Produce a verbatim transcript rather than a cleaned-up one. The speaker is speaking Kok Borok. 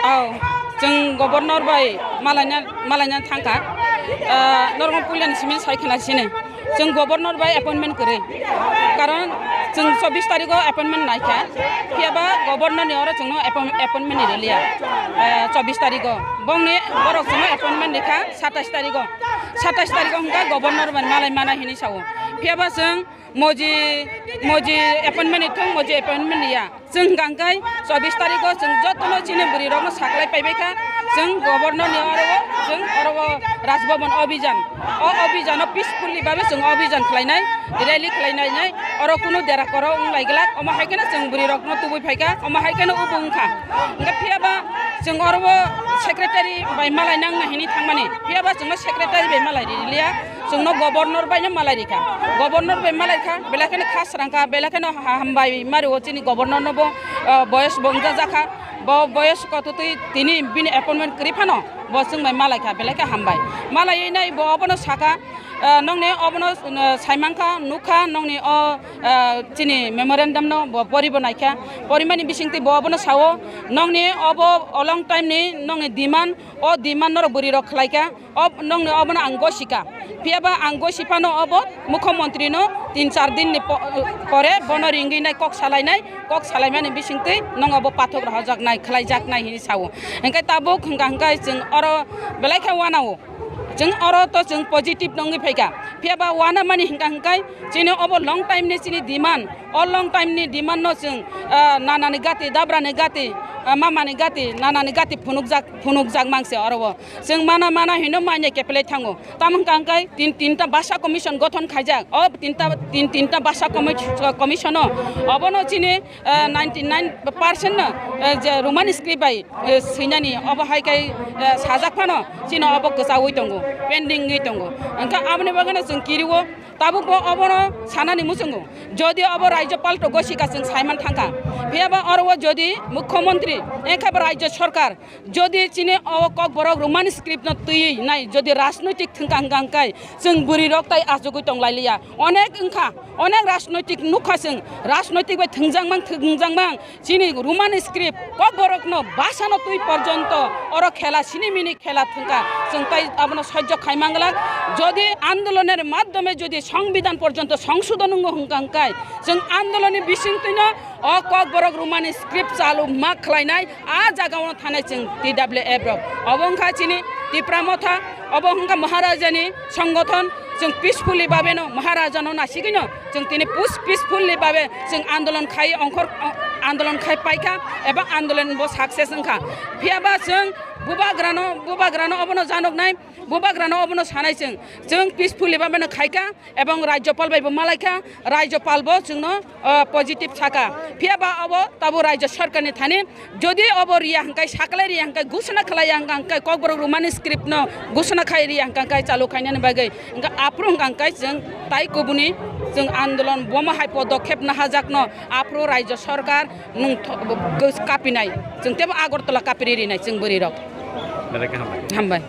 Au, chwng governor bai malaina, malaina thangkha. Ah, norok puilani simi sai khna sini. Chwng governor bai appointment kwrwi. Karon chwng chobbish tarigo appointment naikha. Phiyaba governor ni oro chwngno appoint-, appointment ni rwliya. Ah, chobbish tarigo. Bongni borok chwngno appointment rikha satais tarigo. Satais tarigo hwnkha governor bai malai mana hinwi sao. Phiyaba chwng moji, moji appointment ni thung, moji appointment ya. Chwng hwnkha hwnkhe chobbish tarigo chwng jotono chini bwrwi rokno saklai paibai kha. Chwng governor ni oro o, chwng oro o Raj Bhavan Abhijan. O Abhijan o peacefully babe chwng Abhijan khlainai, rally khlainai nai. Oro kunu dera koro wng lai glak. Omo hai kheno chwng bwrwi rokno tubui phai kha. Omo hai kheno ubu wng kha. Hwnkhe phiyaba chwng oro o secretary bai malai nang na hini thangmani. Phiyaba chwngno secretary bai malai riliya. Chwngno governor bai no malai rikha. Governor bai malai kha, belai kheno kha srang kha, belai kheno ha-, hambai mari o chini governor no bo, ah, boyos bo wngjajakha. Bo boyos kototwi tini bini appointment kwrwi phano bo chwng bai malai kha, belai khe hambai. Malai nai bo obono saka, ah, nongni obono, ah, saimankha, nukha nongni o, ah, chini memorandum no bo poribo naikha. Porimani bisingtwi bo obono sao, nongni obo a long time ni nongni demand, o demand norok bwrwi rok khlaikha. Ob-, nongni obono ang gosika. Phiyaba ang gosi phano obo mukhyamantri no tin char din ni po-, pore bono ringwi nai kok salai nai, kok salai mani bisingtwi nong obo pathok rohorjak nai, khlai jak nai hinwi sao. Hwnkhe tabuk hwnkha hwnkhe chwng oro belai khe wanao. Chwng oro to chwng positive nongwi phaikha. Phiyaba wana mani hwnkha hwnkhe chini obo long time ni chini demand, o long time ni demand no chwng, ah, nanani gati, dabrani gati, ah, mamani gati, nanani gati phunukjak, phunukjak mangse oro o. Chwng mana mana hino manya kepelai thango. Tamo hwnkha hwnkhe tin, tinta basa commission gothon khaijak. O tinta, tin, tinta basa commi-, commission o obono chini, eh, ninety nine percent no, eh, je Roman script bai, eh, swinani obo hai kai, eh, sajak phano chini obo kwchaui tongo, pending wi tongo. Hwnkhe aboni bagwi no chwng kiriwo tabuk bo obono sanani muchungo. Jodi obo Rajyapal to gosika chwng saiman thangkha. Phiyaba oro o jodi Mukhyamantri, engkhe bo Rajya Sarkar, jodi chini o Kokborok Roman script no twiwi nai, jodi rajnoitik thwngkha hwnkha hwnkhe chwng bwrwi rok tai achugwi tong lai liya. Onek wngkha, onek rajnoitik nukha chwng, rajnoitik bai thwngjakmang, thwngjakmang chini Roman script Kokborok no bhasha no twi porjonto oro khela sini mini khela thwngkha. Chwng tai abono sojjo khai manglak. Jodi andoloner maddhome jodi songbidhan porjonto songsodhon wngo hwnkha hwnkhe chwng andoloni bisingtwino o Kokborok Roman script chalu ma khlainai, a jagao thanai chwng T W F rok. Obo wngkha chini Tipra Motha, obo wngkha Maharajani songothon, chwng peacefully babe no Maharajano nasigwino chwng tini pus-, peacefully babe chwng andolon khai ongkhor, andolon khai paikha eba andolon bo success wngkha. Phiyaba chwng bubagrano, bubagrano obono janoknai, bubagrano obono sanai chwng, chwng peacefully babe no khaikha. Ebong Rajyapal bai bo malaikha, Rajyapal bo chwngno, ah, positive saka. Phiyaba obo tabo Rajya Sarkar ni thani, jodi obo riya hwnkhe, saklai riya hwnkhe, gusana khlaiya hwnkhe, Kokborok Roman script no gusana khai riya hwnkhe, chalu khainani bagwi, hwnkhe aphuru hwnkhe chwng tai kubuni chwng andolon bomo hai podokhep nahajakno aphuru Rajya Sarkar nung tho-, bo-, kapinai. Chwng tebo Agartala kapiri rinai chwng bwrwi rok. Belai khe hambai. Hambai.